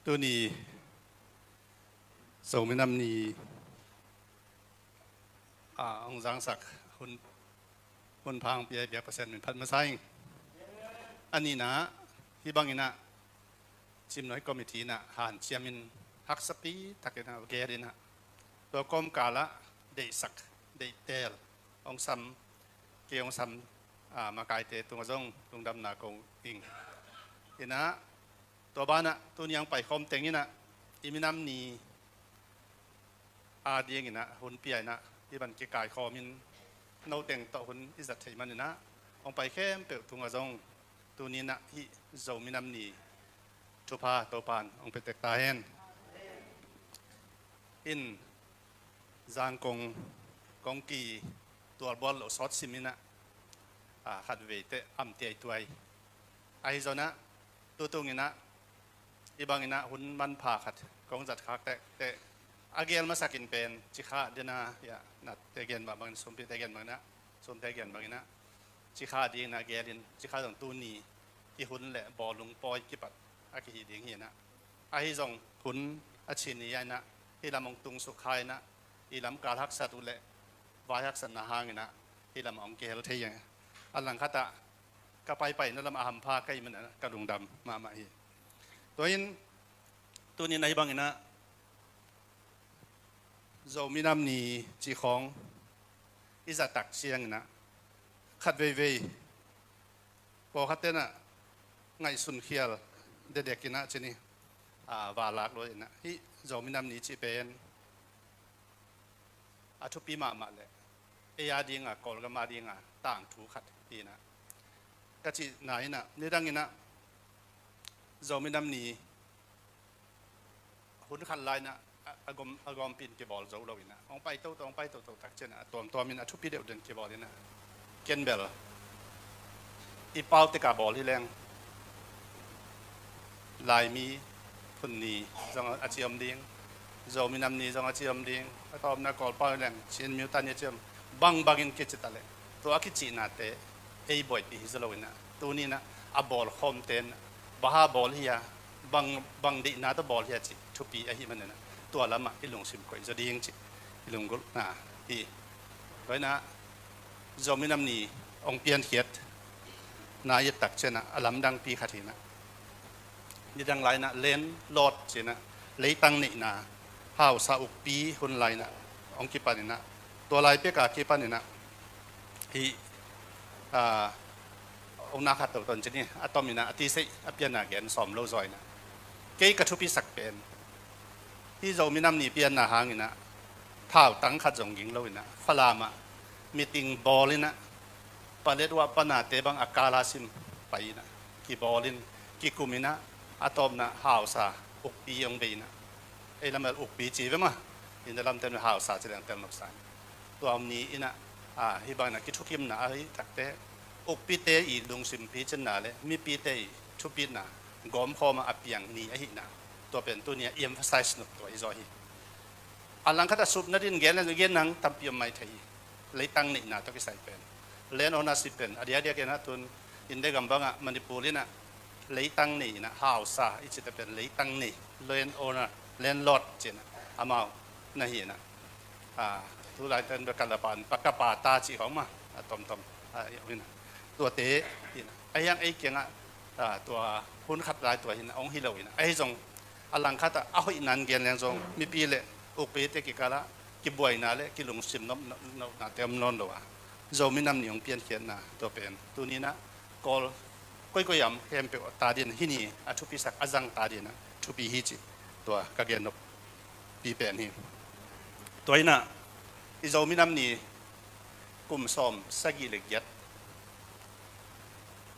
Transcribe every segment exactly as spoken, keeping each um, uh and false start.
Tuni Zomi Nam Ni a hong zangsak hun, hun pha hong pia i biak Pasian min phat masa ing. A nihna, hih bangin ah Cimnuai Committee in ah hanciamin haksapi takin ah gel in ah, tua kawmkal ah deihsak, deihteel hong sam, kei hong sam, a, makaite tungah zong lungdamna ko ing. In ah, tua banah tuni hong paikhawm teng in ah i minam ni a dingin ah hun pia in ah hih bang kikaikhawmin noteng tawh hun i zat theih manin ah hong pai khempeuh tungah zong tuni in ah hih Zomi Nam Ni thupha Topan hong pia tek ta hen. In Zangkong kong ki tualbual lo sawt sim in ah, a, khatvei teh am tiaituai. Ahi zong ah, tutung in ah, hih bangin ah hun manpha khat kong zat khak teh, teh a gel masakin pen Cikha dena, ya, na te gen mah bangin, Sumpite gen bangin ah, Sumte gen bangin ah, Cikha dingin ah gelin, Cikha zong tuni hih hun le bawlung pawi kipat a kihi ding hi in ah. Ahi zong hun a cin hi a in ah, hih lam hong tung suk kha in ah, i lamkal haksat uh le vai haksatna hangin ah hih lam hong kihel thei hi. A langkhat ah ka paipaina lam a hampha ka hih manin ah ka lungdam mahmah hi. Tua in tuni in ah hih bangin ah Zomi Nam Ni cih khawng i zat tak ciangin ah khat veivei pawlkhat ten ah ngaihsun khial dekdek in ah ci ni, a, va lak lua in ah hih Zomi Nam Ni cih pen a thupi mahmah le ei a dinga, Kawlgam a dinga tangthu khat hi in ah ka cihna in ah, nidang in ah Zomi Nam Ni hun khat lai in ah a, a gawm, a gawmpi in kibawl zo lo in ah hong pai toto, hong pai toto tak ciang ah a tuamtuam in a thupi deuh den kibawl in ah, ken bel i pau tek a bawl hi leng Laimi phun ni zong a ci om ding, Zomi Nam Ni zong a ci om ding, a tawpna Kawlpau hi leng Chin Myo Than Ni a ci om, bangbangin kici ta leh tua a kicihnate ei buaipih hi zaw lo in ah, tuni in ah a bawlkhawmte in ah bang hang bawl hi a, bang, bang deihna tawh bawl hi a cih thupi ahih manin ah tua lamah i lungsim koih zaw ding cih i lunggulhna hi. Tua in ah Zomi Nam Ni hong piankhiatna i et tak ciang ah a lamdangpi khat hi in ah, nidang lai in ah landlord ci in ah leitang neihna hausa ukpi hun lai in ah hong kipan in ah, tua lai pek a kipan in ah hih, a, hong na khat toto ci ni, a tom in ah a tiseih a pianna gen sawm lo zaw in ah, kei ka thupisak pen hih Zomi Nam Ni pianna hangin ah thautang khat zong ging lo in ah Falam ah meeting bawl in ah, paletwa panate bang a kal a sim pai in ah, kibawl in, kikum in ah, a tawpna hausa ukpi hong bei in ah, ei lam bel ukpi ci ve maw, India lamte in hausa ci leng tel nopsa in, tua om ni in ah, a, hih bangin ah kithukimna ahih tak teh ukpite i lungsim picinna le mipite i thupitna gawmkhawm a a piang ni ahihna, tua pen tuni a i emphasize nop tua hi zaw hi. A langkhat ah supna dingin gen le gen nang tampi om mai thei hi. Leitang neihna tawh kisai pen, land ownership pen a diakdiak in ah tun India gam bangah Manipur in ah leitang nei in ah, hausa i cihte pen leitang nei, land owner, landlord ci in ah amau na hi in ah, a, tu laitakin bel ka la pa, pa, ka patta cih khawng mah a tomtom, a, hi in ah, tuate hi in ah, ahi hang ei kiangah, a, tua hun khat lai tua hi in ah hong hi lo in ah, ahi zong a langkhat ah a hoihna in gen leng zong mipi le ukpite kikal ah kibuaina le kilungsim nop, nop, nopnate om nawn lo a, Zomi Nam Ni hong piankhiatna tua pen tuni in ah Kawl koikoi a om khempeuh ta dingin hih ni a thupisak, a zang ta dingin ah thupi hi cih tua ka gen noppi pen hi. Tua in ah i Zomi Nam Ni kum sawm sagih le giat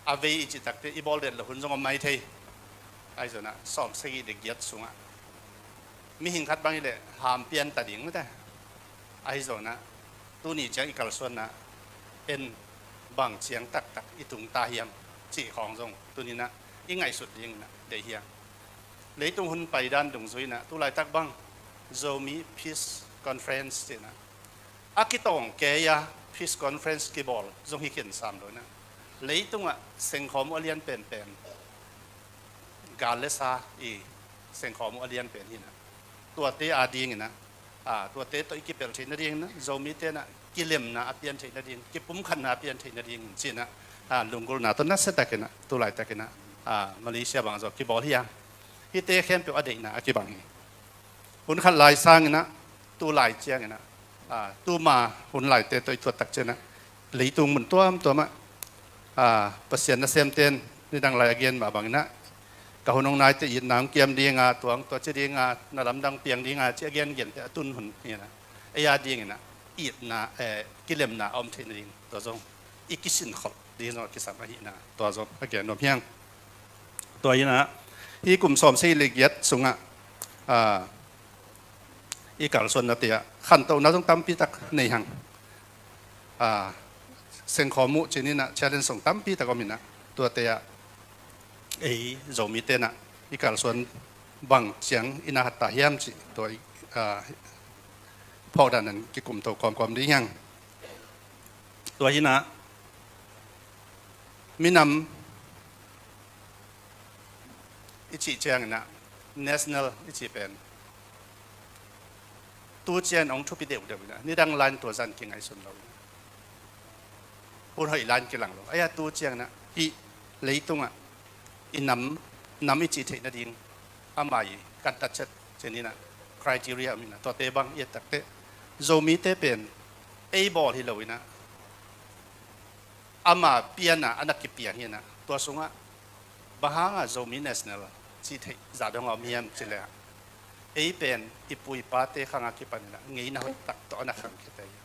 a vei i cih tak teh i bawl det loh hun zong om mai thei. Ahi zong ah sawm sagih le giat sungah mihing khat bang hi leh ham pian ta ding mate. Ahi zong ah tuni ciang i kalsuanna en bang ciang taktak i tung ta hiam cih khawng zong tuni in ah i ngaihsut dingin ah deih hi hang. Leitung hun paidan dungzui in ah tu laitak bang Zomi Peace Conference ci in ah a kitawng kei a peace conference kibawl zong hi khin sam lo in ah, leitungah sengkhawm uh a lian penpen gal le sa i Sengkhawm uh a lian pen hi in ah, tuate ading in ah, a, tuate tawh i kipelh theih nading in ah, Zomite in ah kilemna a pian theih nading, kipumkhatna a pian theih nading in ci in ah, a, lunggulhna tawh nasia tak in ah, tu laitak in ah, a, Malaysia bang zong kibawl hi a, hihte khempeuh a deihna a kibang hi. Hun khat lai sang in ah, tu lai ciang in ah, a, tuma hun laite tawh i thuat tak ciang in ah, leitung mun tuamtuam ah, a, Pasian nasemte in nidang lai a gen mah bang in ah, ka hun hong nai teh itna hong kiam ding a, tua hong, tua ci ding a, na lamdang piang ding a, ci a gengen teh a tun hun hi in ah, ei ading in ah itna, eh, kilemna a om theih nading, tua zong i kisinkhol ding zong a kisam ahi in ah, tua zong a gen nuam hi ing. Tua hi in ah, hih kum sawmsagih le giat sung ah, a, i kalsuannate ah khantohna zong tampi tak nei hang. A, sengkhawm uh ci-in ah challenge zong tampi tak om in ah, tuate ah ei Zomite in ah i kalsuan bang ciang i na hat ta hiam cih tua i, a, phawk dan in kikum to kawmkawm ding hi ing. Tua hi in ah, minam i cih ciang in ah, national i cih pen tu ciang hong thupi deuhdeuh in ah, nidang lai in tua zah in kingaihsun lo in ah, hun hoih lai in kilang lo. Ahi a, tu ciang in ah hih leitung ah i nam, nam i cih theih nading ama i kantat ciat ci-in ah, criteria om in ah, tuate bang i et tak teh Zomite pen ei bawl hi lo in ah, ama pian a a na kipia hi in ah, tua sung ah bang hang a Zomi national cih theih zah dong a om hiam cih leh, ei pen i pu i pate khang a kipan in ah ngeina hoih tak tawh a na khang khia te hi.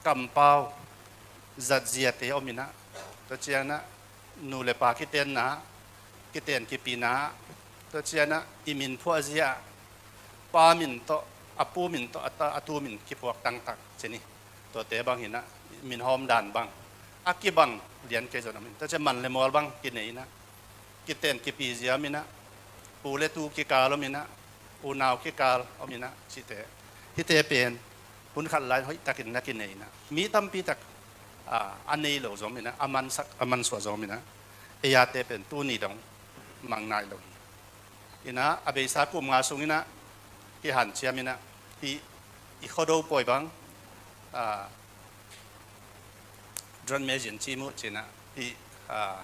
Kampau zatziate om in ah, tua ciang in ah nu le pa kitenna, kiten kipina, tua ciang in ah i min phuahzia, pa min tawh, a pu min tawh, a ta, a tu min kiphuak tangtak ci-in hi. Tuate bang hi in ah, min hawm dan bang a kibang lian kei zong om in, tua ciang man le mual bang kinei in ah, kiten kipizia om in ah, pu le tu kikal om in ah, unau kikal om in ah, cihte, hihte pen hun khat lai hoih takin na kinei in ah, mi tampi tak, a, a nei lo zong om in ah, a mansak, a mansuah zong om in ah, ei ate pen tuni dong mang nai lo hi. In ah, a beisa kum nga sung in ah kihanciam in ah, hih i Khuado pawi bang, a, Drone Museum ci mu ci-in ah, hih, a,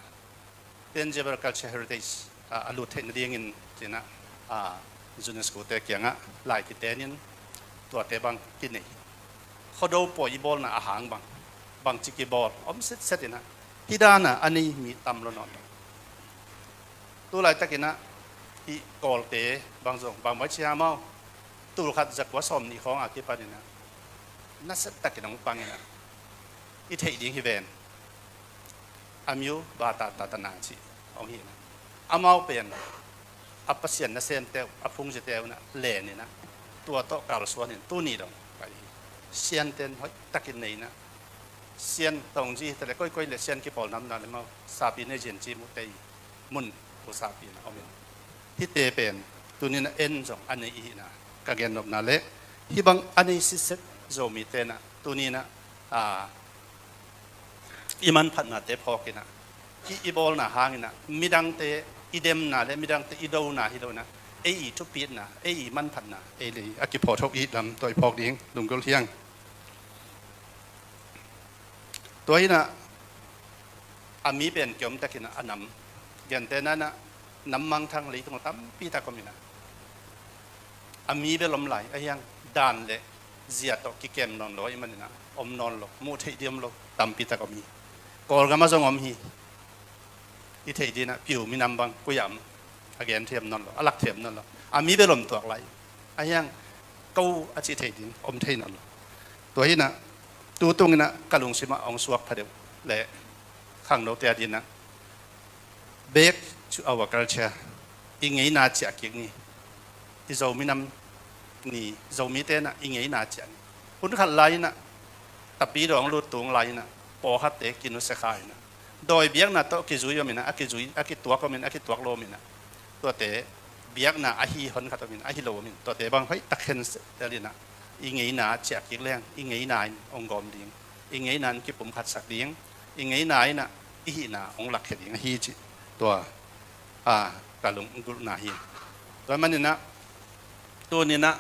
tangible culture heritage, a, a lut theih nading in ci-in ah, a, UNESCO te kiangah lai kiten in, tuate bang kinei. Khuado pawi i bawlna a hang bang, bangci kibawl om sitset in ah, hih dan a a nei mi tam lo nawn lo. Tu laitak in ah hih Kawlte bang zong bang mai ci hiam aw, tul khat za kua sawmnih khawng a kipan in ah nasia takin hong pang in ah, i theih ding hi ven, Amiu Bata Tatana cih hong hi in ah, amau pen a Pasian nasemte uh, a phungzite uh in ah len in ah, tua tawh kalsuan in tuni dong pai hi. Sianten hoih takin nei in ah, Sian tongzi hi ta leh, koikoi leh Sian kipawl namna leh amau sapi nei zin ci mu te hi. Mun uh sapi in ah om in, hihte pen tuni in ah en zong a nei i hi in ah, ka gennopna leh hih bang a nei sitset Zomite in ah tuni in ah, a, i manphatnate phawk in ah, hih i bawlna hang in ah midangte i demna leh midangte i dona hi lo in ah, ei i thupitna, ei i manphatna, ei leh ei a kiphawk thok i lam tawh i phawk ding lunggulh hi ing. Tua hi in ah, a mi pen kiom takin ah a nam, gentehna in ah nam mangthang leitung ah tampi tak om in ah, a mi bel om lai, ahi hang dan leh zia tawh kikem nawn lo ahih manin ah om nawn lo, muh theih ding om lo tampi tak om hi. Kawlgam ah zong om hi. I theih ding in ah Piu minam bang koi-ah om, a gen thiam nawn lo, a lak thiam nawn lo, a mi bel om tuak lai. Ahi hang ko a cih theih ding om thei nawn lo. Tua hi in ah, tu tung in ah ka lungsim ah hong suak phadeuh leh khangnote ading in ah, back to our culture, i ngeina ciah kik ni. I Zo minam ni, Zomite in ah i ngeina ciah ni. Hun khat lai in ah, Tapidawng lut tung lai in ah, pawlkhatte kinusia kha in ah, dawi biakna tawh kizui om in ah, a kizui, a kituak om in, a kituak lo om in ah, tuate biakna ahi hon khat om in, ahi lo om in, tuate bang hoih tak hen tel in ah, i ngeina ciah kik leng, i ngeina in hong gawm ding, i ngeina in kipumkhatsak ding, i ngeina in ah i hihna hong lakkhia ding ahi cih tua, a, ka lunggulhna hi. Tua maninah tuninah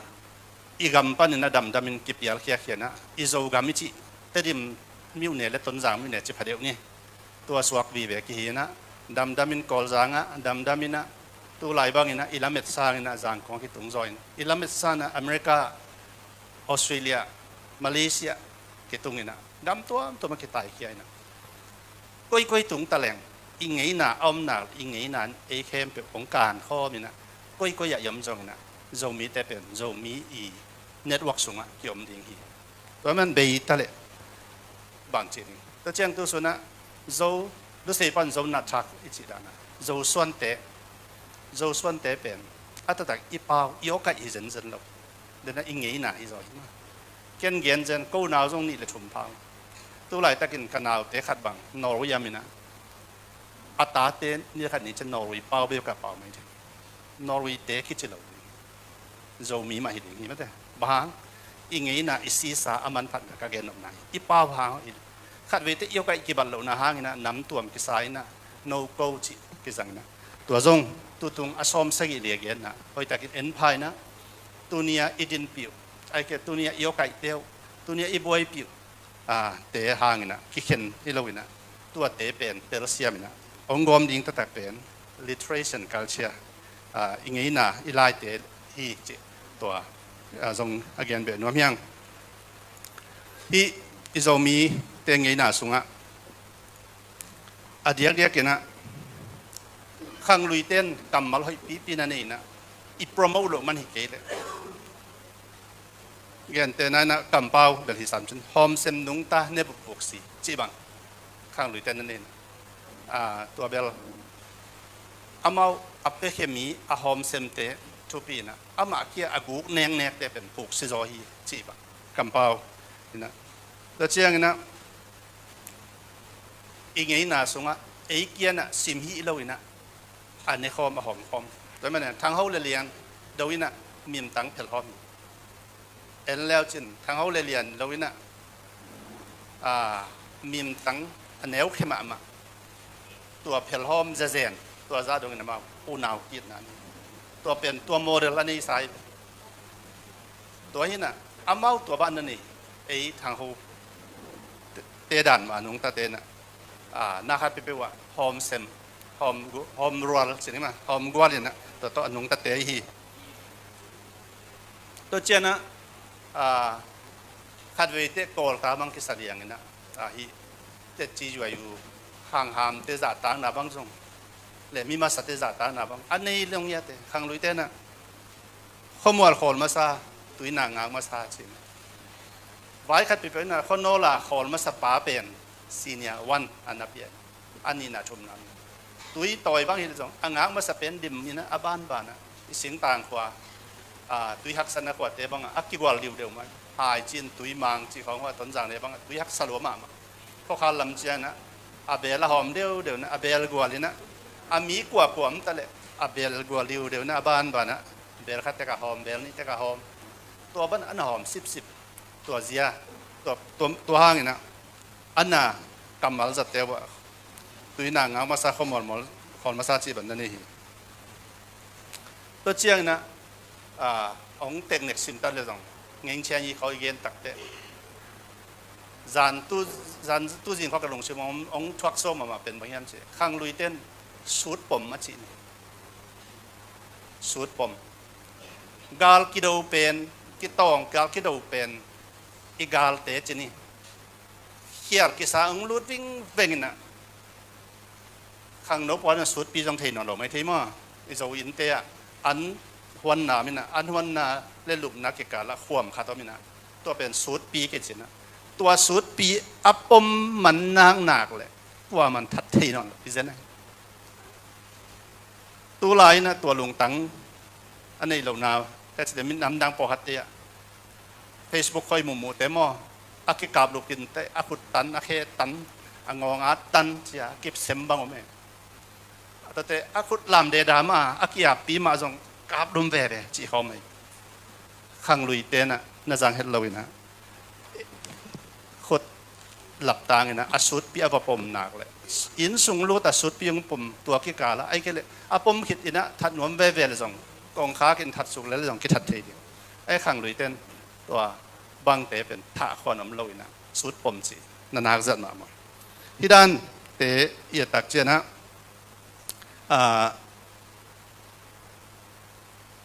i gam paninah damdamin kipial khiakhianah i Zogam i cih Tedim miuhne le Tonzang miuhne ci phadeuh ni. Tua suak vive kihinah damdamin Kawlzangah damdaminah tulai banginah i lamet sanginah Zangkong kitung zawin i lamet sanah America, Australia, Malaysia kitunginah gam tuamtuamah kitaikhia inah koikoi tung taleng i ngeina a omna i ngeina in ei khempeuh hong kankhawminah koikoi ah i om zonginah Zomite pen Zomi i network sungah kiom ding hi. Tua man bei taleh bang ci ding. Tua ciang tu sunah Zo lusei pan Zo natthak i cih danah Zo suante Zo suante pen a taktak i pau i awkaih hi zenzen lo. Dena i ngeina hi zaw hi ma. Ken gen zen ko nau zong nih le thum pau. Tulaitakin ka naute khat bang Norway aminah a tate ni khat ni cian Norway pau beuh ka pau mai ding. Norway te kici lo ding. Zomi mah hi ding hi mate. Bang hang i ngeina i sisa a manphatna ka gen nopna hi. I pau hang i khatveite i awkaih kibat lohna hanginah namtuam kisa inah no ko cih kizanginah tua zong tutung a sawm sagih lia genna hoihtakin en pha inah tunia i dinpih uh aike tunia i awkaihte uh tunia i buaipih uh te hanginah kikhen hi loinah tuate pen telsiaminah hong gawm ding taktak pen literation culture i ngeina i laite hi cih tua zong a gen beh nuam hiang. Hih i Zomite ngeina sungah a diakdiakinah khangluite in kammal hoihpipi na nei inah i promote loh man hi kei leh gente na inah kampau bel hi sam cin hawmsem nungta ne bupbuk si cih bang khangluite na nei inah tua bel amau a pekhe mi a hawmsemte thupi inah amah kia a guk neknekte pen puk si zaw hi cih bang kampau inah tua cianginah i ngeina sungah ei kianah sim hih loinah a nekhawm a hawmkhawm tua manah thangho le lian do inah mimtang phelhawm hi. En leucin thangho le lian lo inah mimtang a neukhe mahmah tua phelhawm zezen tua zah dongin amau unau kitna ni tua pen tua model a nei sai tua hinah amau tua bah na nei ei thangho te dan mah a nungtate inah na khat peuhpeuh ah hawmsem hawm rual cin hi mah hawm gual inah tua tawh a nungtate hi. Tua cianah khatveite Kawlta bang kisa lianginah ahi tetci zuai uh hanghamte zahtakna bang zong le mi masate zahtakna bang a nei longhiate khangluite inah khuamual khawl masa tuina ngak masa cin vai khat peuhpeuh inah khuanawla khawl masa pa pen senior one a na pia a nihna thumna tui tawi bang hi zong a ngak masa pen dim inah a banbanah i singtang khua tui haksatna khuate bangah a kigual diudeu mah haicin tui mang cih khawng hua Tonzang le bangah tui haksa lua mahmah khuakhal lam cianah a beel a hawm deudeu inah a beel gual inah a mi kuakua om taleh a beel gual diudeu inah a banbanah beel khat tek a hawm beel nih tek a hawm tua ban an a hawm sipsip tua zia tua hanginah a na kammal zatte uh ah tuina ngak masa khuamawlmawl khawl masa cih ban na nei hi. Tua cianginah hong teknek simtat le zong ngengchian i khaw i gen takte zan tu zan tu zin khaw ka lungsim hong thuak sawm mahmah pen bang hiam cih khangluite in sut pom a cih ni. Sut pom gal kido pen kitawng gal kido pen i galte cin hi. Khial kisa hong lut vingveng inah khangno puan a sutpi zong thei nawn lo mai thei maw? I Zo innte ah an huanna minah an huanna le lupna kikalah khuam khat om inah tua pen sutpi kicinah tua sutpi a pom man naknak le tua man that thei nawn lo i zen ahi. Tulai inah tua lungtang a neih lohna ka cite min namdang pawlkhatte ah Facebook khoi muhmuhte maw a kikap lukinte a khut tan a khe tan a ngawnga tan cia kipsem bang om e. A tate a khut lamde dama a kiappi mah zong kap dum veve cih khawm ahi. Khangluite inah na zang het lo inah khut laptang inah a sutpi a va pom nak le Inn sung lut a sutpi hong pom tua kikal ah, ahih kei leh a pom khit in ah that nuam veve leh zong kongkhak in that suk lel leh zong kithat thei ding. Ahih khang luite in tua bangte pen thah khuan om lo in ah sut pom cih na nak zat mahmah. Hih dante i et tak ciangin ah, ah,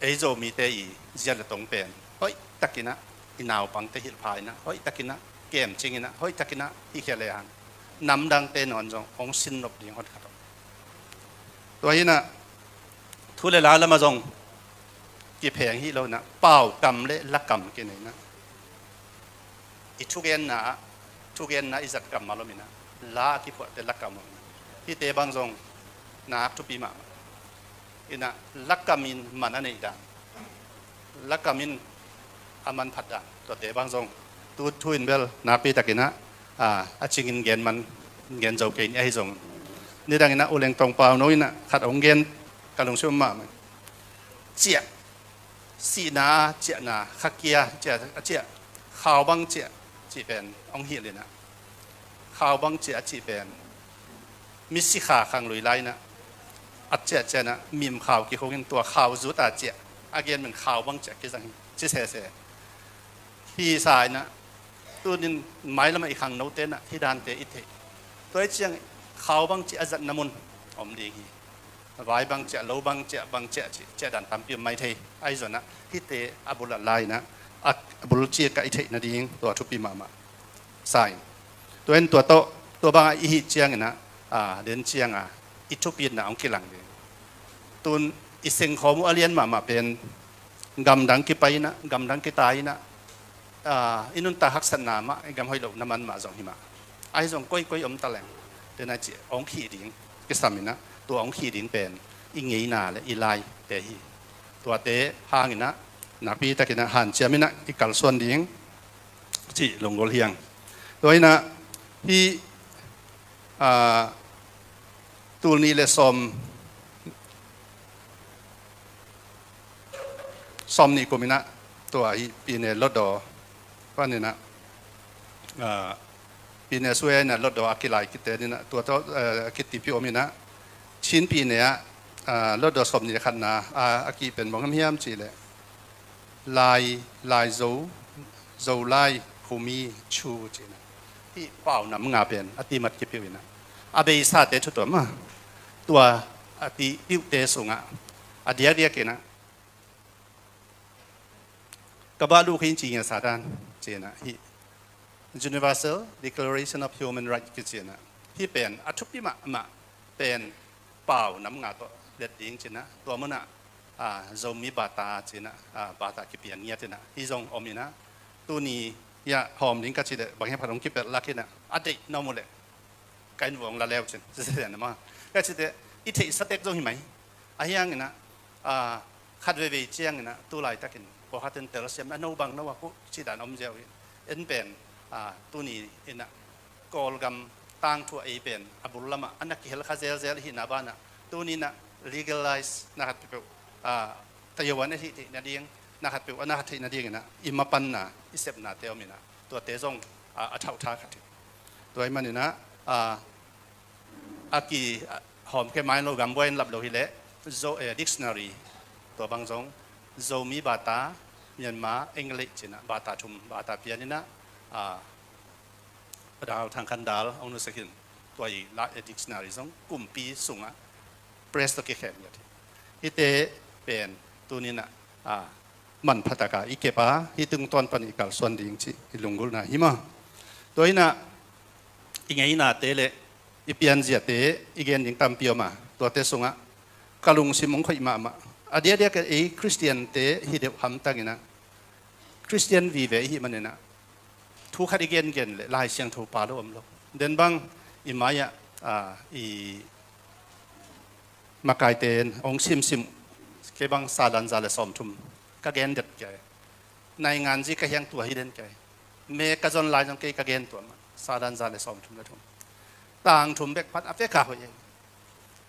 ei Zomite i zia le tong pen hoih takin ah i naupangte hilh pha in ah, hoih takin ah kemcing in ah, hoih takin ah hih khia lehang namdangte nawn zong hong sin nop ding hotkhat om. Tua hi in ah thu le la lamah zong kipheng hi lo in ah, paukam le lakam kinei in ah, i thugenna ah, thugenna i zat kammal om in ah, la a kiphuahte lakam om in ah, hihte bang zong nak thupi mahmah. In ah lakam in man a neih dan, lakam in a manphat dan, tuate bang zong tu thu in bel nakpi takin ah, ah, a cingin gen man, gen zo kei ni ahi zong. Nidang in ah U Leng Tong Pau No in ah khat hong gen ka lungsim mahmah. Ciah, sihna ciahna, khakia ciah, a ciah, khau bang ciah cih pen hong hilh in ah, khau bang ciah a cih pen misikha khang lui lai in ah, a ciah ciah in ah mim khau kikhung in tua khau zut a ciah, a gen pen khau bang ciah kizang hi ci sese. Hi sa in ah, tunin mailam ah i khangnote in ah hih dante i theih, tua ahih ciangin khau bang ciah a zatna mun om ding hi. Vai bang ciah, lo bang ciah, bang ciah cih ciah dan tampi om mai thei. Ahi zongin ah hihte a bul ah la in ah, a bul cik ah i theih nading tua thupi mahmah sa ing. Tua in tua tawh, tua bang ah i hih ciangin ah, ah, den ciang ah i thupitna hong kilang ding. Tun i sengkhawm uh a lian mahmah pen gamdang kipai in ah, gamdang kitai in ah, ah, i nuntak haksatna mah, i gam hoih lohna man mah zong hi mah. Ahi zong koikoi om ta leng, tena ci hong khih ding kisam in ah, tua hong khih ding pen i ngeina le i laite hi. Tuate hang in ah nakpi takin ah hanciam in ah i kalsuan ding cih lunggulh hi ing. Tua in ah hih, ah, tul nih le sawm, sawm nih kum in ah tua hih Pyine Lotdaw pan in ah, ah, Pyine Swe in ah Lotdaw a kilai kite in ah tua tawh, ah, a kitipi om in ah Chin Pyine ah, ah, Lotdaw sawm nih le khatna, ah, a kih pen bang hiam hiam cih leh Lai, Lai Zo, Zolai, Khumi, Chu cih in ah hih pau nam nga pen a timat kipeuh in ah, a beisate thu tuam ah, tua a tipiuhte sungah a diakdiak in ah ka bah luk hi ing ci ngiat sa dan cih in ah, hih Universal Declaration of Human Rights kici in ah, hih pen a thupi mahmah pen pau nam nga tawh let ding cih in ah, tua mun ah, ah, Zomi bata cih in ah, ah, bata kipiang ngiat in ah hih zong om in ah, tuni ah hawm ding ka cih leh bang hiam khat hong kipelh lak in ah, a deih na om uh leh ka inn vuah hong la le uh cin, ci se na mah. Ka cih teh i theihsa tek zong hi mai. Ahi hangin ah, ah, khat veivei ciangin ah tu laitakin pawlkhat in telsiam a, no bang no a kuh cih dan om ziau hi. En pen, ah, tuni in ah Kawlgam tangthu ah ei pen a bul lamah a na kihel kha zelzel i hihna banah tuni in ah legalize na khat peuhpeuh, ah, tayowan a hih theih nading, na khat peuh a na khat theih nadingin ah i mapanna, i sepnate om in ah tuate zong, ah, a thauhtha khat hi. Tua ahih manin ah, ah, a ki, ah, hawmkhia mai lo, gambuai in lap lo hi leh, Zo, eh, dictionary, tua bang zong Zomi bata, Myanmar, English cih in ah bata thum, bata pian in ah, ah, Dal Thang Khan Dal hong nusia khin, tua i la, eh, dictionary zong kumpi sungah press tawh kikhen ngiat hi. Hihte pen tuni in ah, ah, manpha tak a i kep a, hih tungtawn pan i kalsuan ding cih i lunggulhna hi mah. Tua in ah i ngeinate le i pianziate i gen ding tampi om a, tuate sungah ka lungsim hong khoih mahmah. A diakdiak ei Khristiante hi deuh hamtang in ah, Khristian vive i hih manin ah thu khat i gengen leh Lai Siangtho pha lo om lo. Den bang i mai-ah, ah, i makaite in hong simsim, kei bang sadan za le sawmthum ka gen det kei. Nainganzi ka hiang tua hi den kei. Me ka zon lai zong kei ka gen tua mah, sadan za le sawmthum le thum. Tangthum bek phat a pek a hoih hi.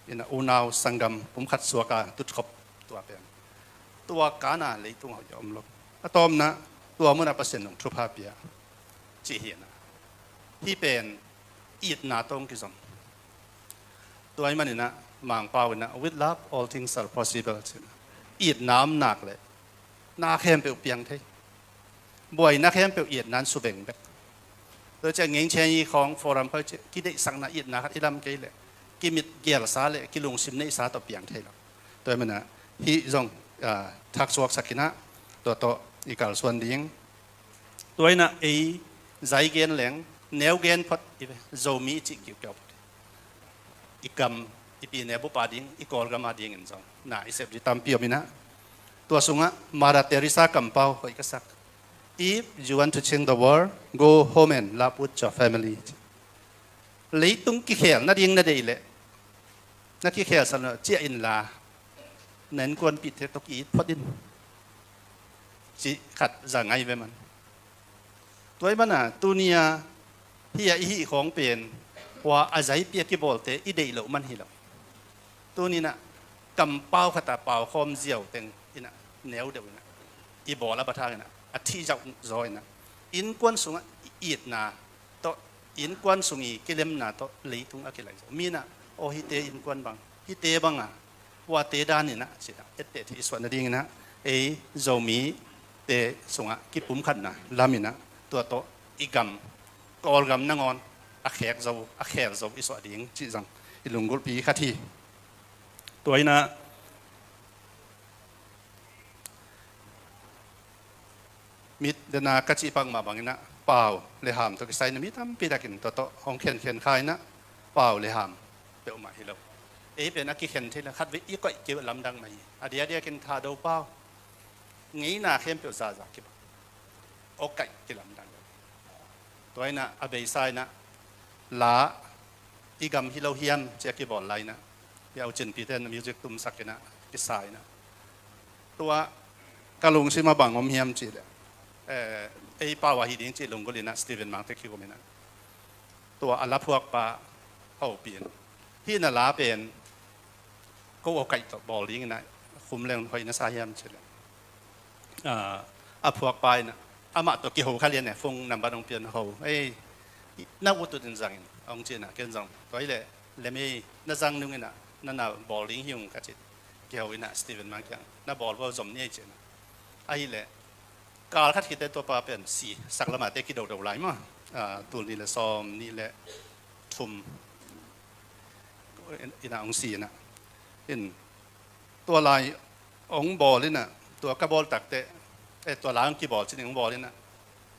In ah unau sanggam pumkhat suak a tutkhop tua pen, tua kan a leitung hoih a om lo. A tawpna, tua mun ah Pasian in hong thupha pia cih hi in ah, hih pen itna tawh hong kizom. Tua ahih manin ah Mangpau in ah, "With love all things are possible," ci-in ah, itna om nak leh na khempeuh piang thei. Buaina khempeuh itna in suveng bek. Tua ciang ngeng ciang i khawng forum khawng ciang kideihsakna itna khat i lam kei leh, kimitgelsa leh kilungsim neihsa tawh piang thei lo. Tua ahih manin ah hih zong, ah, thaksuaksak in ah, tua tawh i kalsuan ding. Tua in ah ei zai gen leng, neu gen phot i ve, Zomi i cih kiukiau phot. I gam, i pi neu bup a ding, i Kawlgam a dingin zong na i sep ding tampi om in ah. Tua sungah Mother Teresa kampau hoih ka sak. "If you want to change the world, go home and love with your family." Leitung kikhel nading na deih leh, na kikhelsak lo ciah inla, na innkuanpihte tawh ki-it phot in, cih khat za ngai ve man. Tua ahih manin ah tuni-a hih a i hih khawng pen, hua a zaipi a kibawlte i deih loh man hi lo. Tuni in ah kampau khat a pau khawm ziau teng in ah, neu deuh in ah, i bawl a bat hang in ah, a thih zauh zaw in ah, innkuan sungah i itna tawh, innkuan sung i kilemna tawh leitung a kilai zaw. Mi in ah, "Aw, hihte innkuan bang, hihte bang a, huate dan in ah," ci-in ah etteh theih i suah nading in ah, ei Zomite sungah kipumkhatna lam in ah, tua tawh i gam, Kawlgam nangawn a khek zo, a khel zo i suah ding cih zong i lunggulhpi khat hi. Tua in ah, mit dena ka cih pak mah bang in ah, pau le ham tawh kisai in ah mi tampi takin tua tawh hong khenkhen kha in ah, pau le ham peuhmah hi lo. Ei pen a kikhen thei leh khatvei i koih kei uh lamdang mah hi. A diakdiakin Thado pau, ngeina khempeuh zahzah kibang, awkaih kilamdang lo. Tua in ah a beisa in ah, la, "I gam hi lo hiam?" ci-a kibawl lai in ah, Pi Au Cin Pite in music tumsak in ah, kisa in ah, tua ka lungsim ah bang om hiam cih leh, eh, ei pau ahi ding cih lunggulh in ah Stephen Mangte kikum in ah, tua a la phuakpa hopih in, "Hih na la pen ko awkaih tawh bawl ding in ah, khum leng hoih na sa hiam?" ci leh, ah, a phuakpa in ah, amah tawh kiho kha lian e, phone number hong pia in, "Ho, ei, na ut ut in zang in," hong ci in ah, ken zong, "Tua hi leh lem ei, na zang nung in ah, na na bawl ding hi ung," ka ci. Kiho in ah Stephen Mang kiang, "Na bawl vo, zom ni ei," ci in ah. Ahih leh kal khat khit teh tua pa pen si, saklamah te kidodo lai maw, ah, tul nih le sawm nih le thum in ah hong si in ah. In, tua lai hong bawl in ah, tua ka bawl tak teh, eh, tua la hong kibawl ci-in hong bawl in ah,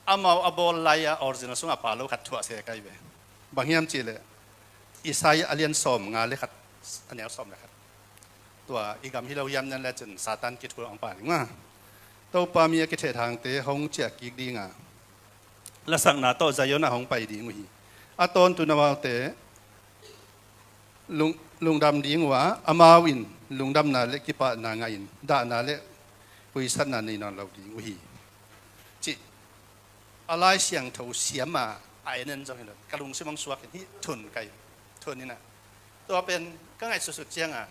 amau a bawl lai-a original sungah pha lo khat thuah se ka hi ve. Bang hiam cih leh Isaiah a lian sawmnga le khat, a neu sawm le khat. Tua, "I gam hi lo hiam na leh cin Satan kithul hong pha ding," maw. "Topa mi a kithehthangte hong ciah kik ding a, lasakna tawh Zion ah hong pai ding uh hi. A tawntung amaute lung, lungdam ding uh a, amau in lungdamna le kipahna ngah in, dahna le huisatna nei nawn lo ding uh hi," cih a Lai Siangtho siam a, a en en zong hi lo, ka lungsim hong suak in, hih thun ka hi, thun in ah. Tua pen ka ngaihsutsut ciang a,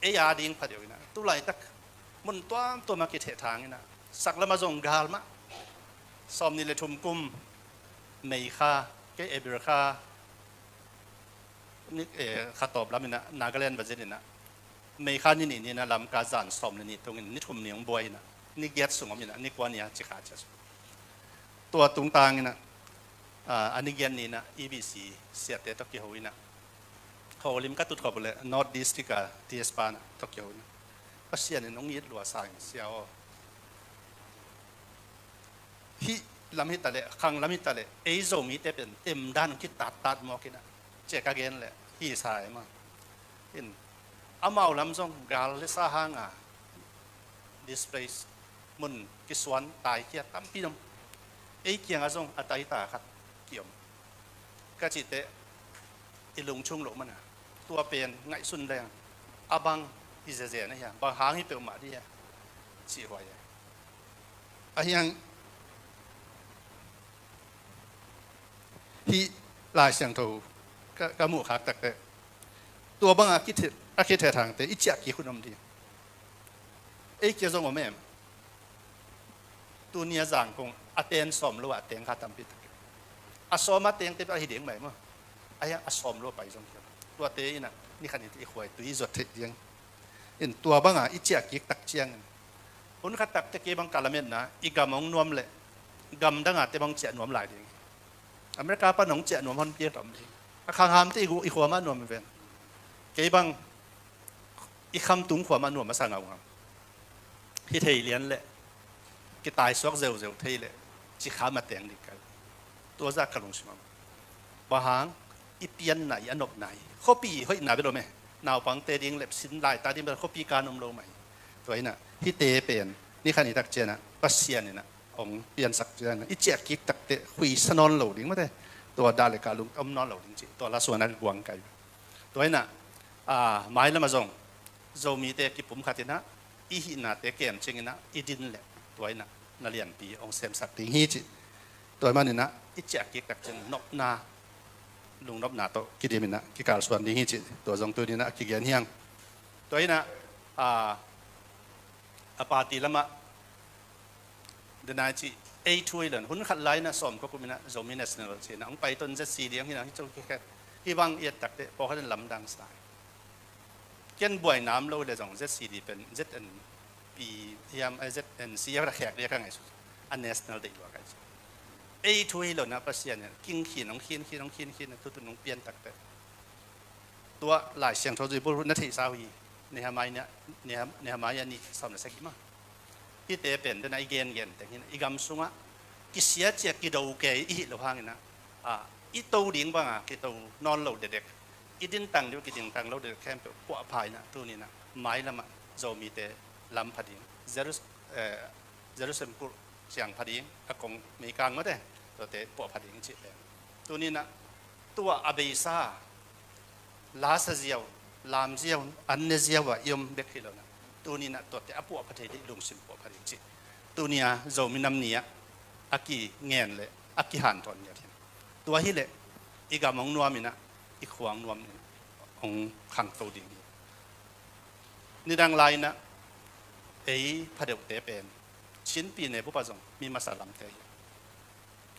ei a ding pha deuh in ah, tu laitak mun tuamtuam ah kithehthang in ah, saklam ah zong gal mah. Sawmnih le thum kum May kha, kei April kha, ni, eh, kha tawp lam in ah, Nagaland va zin in ah, May kha ni nih ni in ah, Lamka zan sawm le nih tung in, ni thum ni hong buai in ah, ni giat sung om in ah, ni kua ni a ci kha cia sung. Tua tungtang in ah, ah, a ni giat ni in ah, E B C siate tawh kiho in ah, Holim ka tut khop uh leh North District a T S pa in ah tawh kiho in ah, Pasian in hong it lua sa in, sia aw, hih lam hi ta leh, khang lam hi ta leh, ei Zomite pen temdan kitattat mawk in ah, ci-a ka gen leh, hi sa e maw. In, amau lam zong gal le sa hang a displace, mun kisuan, taikhia tampi om. Ei kiangah zong a taita khat kiom. Ka cih teh, i lungchung loh man a, tua pen ngaihsun leng, a bang hi zezen a hia, bang hang hi peuhmah dih hia, cih huai a. Ahi hang, hih Lai Siangtho ka, ka muh khak tak teh, tua bang a kithe, a kithehthangte i ciah kik hun om dih. Ei kia zong om em? Tuni a Zangkong a ten sawm lo a teng kha tampi tak. A sawm a tengte bek ahi ding mai maw. Ahi a sawm lo pai zong kia. Tuate in ah ni khat ni teh i khuaitui i zuat theih ding. In tua banga i ciah kik tak ciangin, hun khat tak teh kei bang ka lametna, i gam hong nuam leh gam danga teh bang ciah nuam lai ding. America pan hong ciah nuam honpi a tam ding. A khangham teh i gu-, i khua mah nuam ven. Kei bang i khamtung khua mah nuam a sa ngaungau. Hi thei lian leh kitaisuak zeuzeu thei leh cikha mateng ding kai. Tua zah ka lungsim ah. Bang hang, i pianna, i a nopna hi. Khuapi hoihna bel om e. Naupangte ding leh sin laita ding bel khuapi kan om lo mah hi. Tua in ah hihte pen ni khat ni tak ciangin ah Pasian in ah hong piansak ciangin ah i ciah kik tak teh khuisa nawn lo ding mate. Tua dah leh ka lung om nawn lo ding cih tua lasuan ah ka guang kai. Tua in ah, a, mailam ah zong Zomite kipumkhat in ah i hihnate kemcing in ah i din leh tua in ah na lianpi hong semsak ding hi cih. Tua ahih manin ah i ciah kik tak ciang nopna, lungnopna tawh kidim in ah kikalsuan ding hi cih tua zong tuni in ah kigen hi hang. Tua in ah, a, a party lamah, denai cih, ei thu hi lo in, hun khat lai in ah sawmkua kum in ah Zomi National cih in ah hong pai ton Z C D hong hi in ah, hi cih kikhet. Hih bang i et tak teh pawlkhat in lamdang sa hi. Ken buaina om lo leh zong Z C D pen Z N P hiam, eh, Z N C hiam, a khek ding a ka ngaihsut. A national deih lua kai cih. Ei thu hi lo in ah Pasian in ah kingkhin, hong khin khin, hong khin khin, a thutun hong pian tak teh tua Lai Siangtho zui bul na theihsa uh hi. Nehemiah, Nehem-, Nehemiah nih sawm le sagih mah. Hihte pen denai i gengen teng hi in ah i gam sungah kisia ciah kido kei i hih loh hangin ah, a, i to ding banga kito nawn lo dekdek, i dintang ding kidintang lo dekdek khempeuh puahpha in ah tuni in ah mailam ah Zomite lam pha ding, Jerus-, eh, Jerusalem kulh siang pha ding, a kong meikang mate, tuate puah pha ding cih pen. Tuni in ah tua a beisa, lasa ziau, lam ziau, an ne ziau ah i om bek hi lo in ah, tuni in ah tuate a puah pha thei ding, lungsim puah pha ding cih. Tuni a Zomi Nam Ni ah a kingen leh a kihanthawn ngiat hi. Tua hi leh i gam hong nuam in ah, i khua hong nuam in ah, hong khangto ding hi. Nidang lai in ah ei phadeuhte pen Chin pi ne bup ah zong mi masa lamte hi.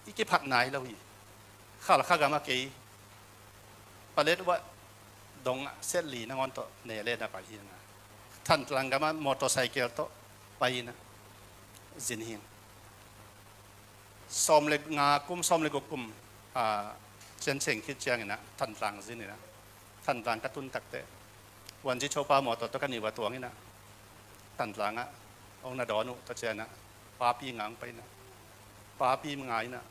I kiphat nai lo hi. Khalkha gam ah kei Paletwa dong ah set li nangawn tawh ne le na pai hi in ah, Thantlang gam ah motorcycle tawh pai in ah zin hi. Sawm le nga kum, sawm le guk kum, a, cianceng khit ciangin ah Thantlang zin in ah, Thantlang ka tun tak teh Wanzi Chopa mawtaw tawh ka niuh a tuang in ah, Thantlang ah hong na dawn uh, tua ciang ah Papi nga hong pai in ah, Papi nga in ah,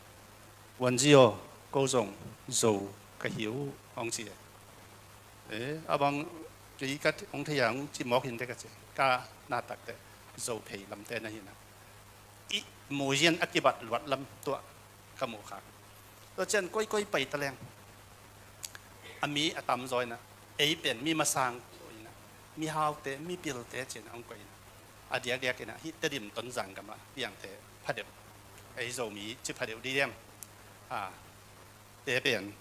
Wanzi aw, ko zong Zo ka hi uh, hong ci e. Eh, a bang kei ka hong thei a, hong ci mawk hi inteh ka ci. Ka na tak teh Zo phei lamte na hi in ah, i muzian a kibat luat lam tuah ka muh khak. Tua ciang koikoi pai ta leng, a mi a tamzaw in ah, ei pen mi masang in ah, mihaute, mipilte ci in ah hong koih in ah, a diakdiak in ah hih Tedim, Tonzang gam ah piangte phadeuh, ei Zomi ci phadeuh didem, a, te pen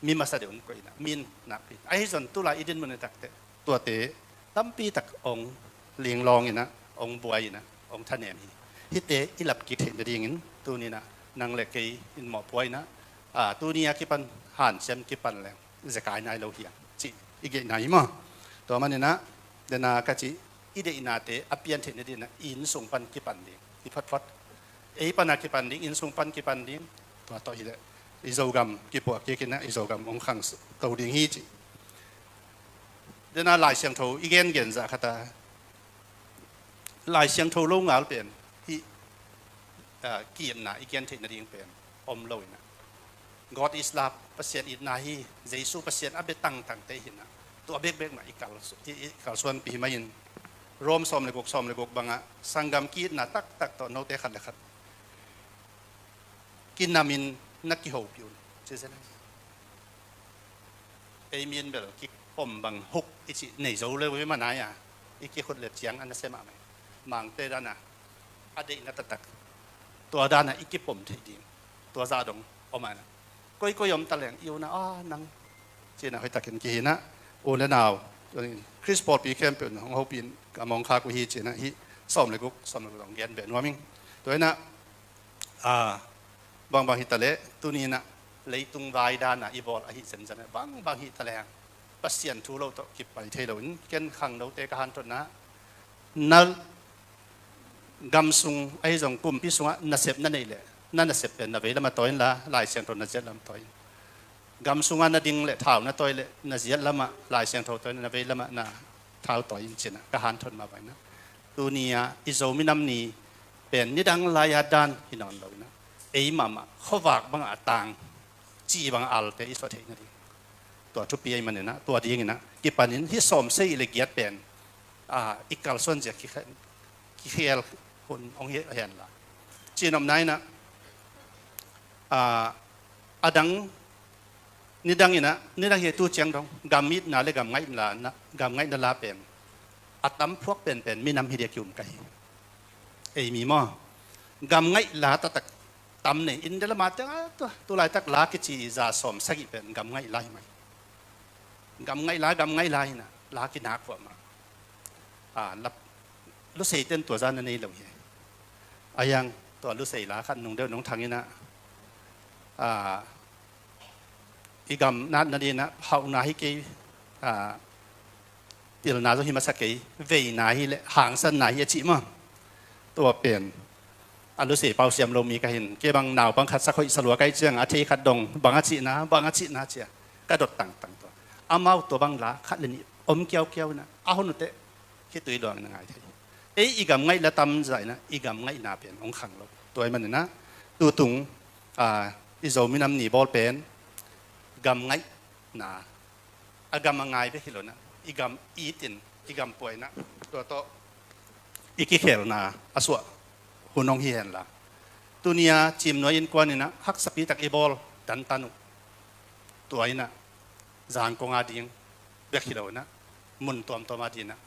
mi masa deuh in koih in ah, min nak pi. Ahi zong tulai i dinmun in tak teh tuate tampi tak hong linglawng in ah, hong buai in ah, hong thanem hi. Hihte i lap kik theih nadingin tuni in ah nang le kei in mawhpuai in ah, a, tuni a kipan hanciam kipan leng zekai nai lo hi hang cih i geihna hi maw. Tua manin ah, dena ka cih, i deihnate a pian theih nadingin ah i inn sung pan kipan ding hi photphot. Ei pan a kipan ding, inn sung pan kipan ding. Tua tawh hi leh i Zogam kipuah kik in ah, i Zogam hong khangto ding hi cih. Dena Lai Siangtho i gengen zah khat a, Lai Siangtho lo ngal pen hih, a, ki-itna i gen theih nading pen om lo in ah, God is love, Pasian itna hi, Jesu Pasian a bia tangtangte hi in ah, tua bekbek mah i kal, i, i kalsuanpih mah in, Rom sawm le guk, sawm le guk bangah, sanggam ki-itna taktak tawh note khat le khat kinamin na kihopih un, ci zen. Ei min bel kipom bang huk i cih nei zo le uh hi mah nai a, i kikhut le ciang a na sem ah mai. Mangte dan a, a deihna taktak, tua dan a i kipom theih ding, tua zah dong om a na. Koikoi om ta leng i un a, a, nang ci in ah hoihtakin kihi in ah, u le nau, Khrist pawlpi khempeuh in hong hopih in ka mawng khak uh hi ci in ah, hih sawm le guk, sawm le guk dong gen beh nuam ing. Tua in ah, a, bangbang hi ta leh, tuni in ah leitung vai dan a i bawl ahi zenzen, bangbang hi ta leh, Pasian thu lo tawh kipai thei lo in, ken khangnote ka hanthotna, na gam sung ahi zong kumpi sungah nasep na neih leh, na nasep pen na veilamah tawi inla, Lai Siangtho na ziat lamah tawi in. Gam sungah na ding leh thau na tawi leh, na ziat lamah Lai Siangtho tawi in, na veilamah na thau tawi in ci-in ah ka hanthot mah bang in ah, tuni-ah i Zo minam ni pen nidang lai-a dan hi nawn lo in ah, ei mahmah khuavak bangah a tang, ci bangah alte i suah theih nading, tua thupi ahih manin ah, tua dingin ah kipanin hih sawmsagih leh giat pen, ah, i kalsuan zia kikhel, kikhel hun hong hi hen la, ci-in omna in ah, ah, a dang, nidang in ah, nidang hi tu ciang dong gam itna leh gam ngaihna la, gam ngaihna la pen a tam phuak penpen minam hi dia ki-um ka hi. Ei mi maw, gam ngaih la taktak tam nei, India lamah teng ah, tua, tu laitak la kici i za sawmsagih pen gam ngaih la hi mai. Gam ngaih la, gam ngaih la hi in ah, la kinak vuah mah. Ah, lap, Lusei ten tua zah na nei lo hi. A hiang tua Lusei la khat nung deuh nung thang in ah, ah, i gam natna dingin ah hauhna hi kei, ah, pilna zong hi masa kei, veina hi leh hangsanna hi a cih mah. Tua pen a Lusei pau siam lo mi ka hi in, kei bang naupang khat sak hoih sa lua ka hih ciang a thei khat dong bang a cihna, bang a cihna ci-a ka dot tangtang tua. Amau tua bang la khat leh nih om kiaukiau in ah, a hon uh teh khitui luang in ah ngai thei. Ei i gam ngaih la tam zah in ah, i gam ngaihna pen hong khang lo. Tua ahih manin ah, tutung, ah, i Zo minam ni bawl pen gam ngaihna, a gam a ngai bek hi lo in ah, i gam it in, i gam pua in ah, tua tawh i kikhelna a suah hun hong hi hen la, tuni-a Cimnuai innkuan in ah haksapi tak i bawl dantan uh. Tua in ah Zangkong a ding bek hi lo in ah, mun tuamtuam a ding in ah,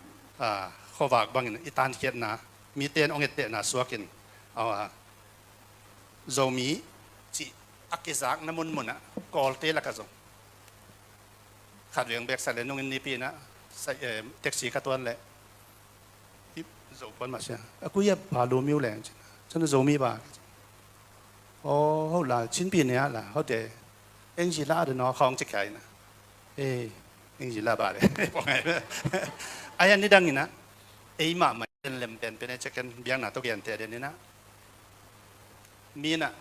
ah, khuavak bangin i tankhiatna, mite in hong ettehna suakin, ah, Zomi cih a kizakna munmun ah, Kawlte lakah zong khatvei bek sa leh nungin nipi in ah, sa, eh, taxi ka tuan leh, "Hih Zo puan mah sia, a kui a ba lu miu leng," ci-in ah, "Cun Zomi ba?" "Aw, ho la, Chin pi ne a la, ho de, Eng ji la de no, khawng ci khia in ah." "Eh, Eng ji la ba de." A hiang nidang in ah, ei mahmah in lem penpen e, ciaken biakna tawh genteh den in ah, mi in ah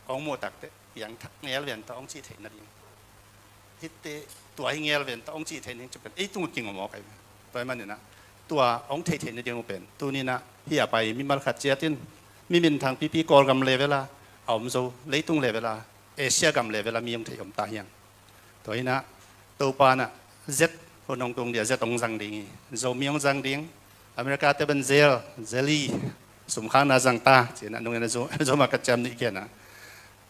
hong muh takteh piangthak ngelven tawh hong cih theih nading, hihte tua hi ngelven tawh hong cih theih nading ci pen ei tung uh kingawm aw kai ve. Tua ahih manin ah tua hong theih theih nading uh pen tuni in ah hih a pai mimal khat ciat in, mi minthang pipi Kawlgam level a a om zo, leitung level a, Asia gam level a mi hong theih om ta hiang. Tua in ah Topa in ah zet hun hong tung dia, zet hong zang ding hi. Zomi hong zang ding. America te ban zel, zeli, sumkhakna zang ta ci-in ah nungin a Zo, Zo mah ka ciam nih kian ah,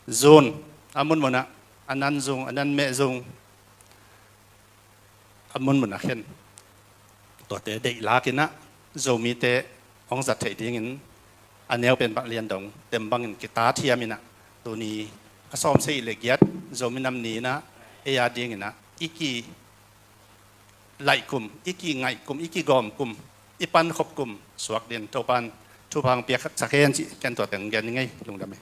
zun, a munmun ah, a nan zung, a nan meh zung, a munmun ah khen, tuate deih lak in ah Zomite hong zat theih dingin a neu pen bang lian dong tem bangin kitat hiam in ah, tuni a sawmsagih leh giat Zo minam ni in ah, ei a dingin ah i kilaih kum, i kingaih kum, i kigawm kum, i pankhop kum suak dingin Topa'n thupha hong piaksak hen cih ken tua teng gen ning ei. Lungdam ei.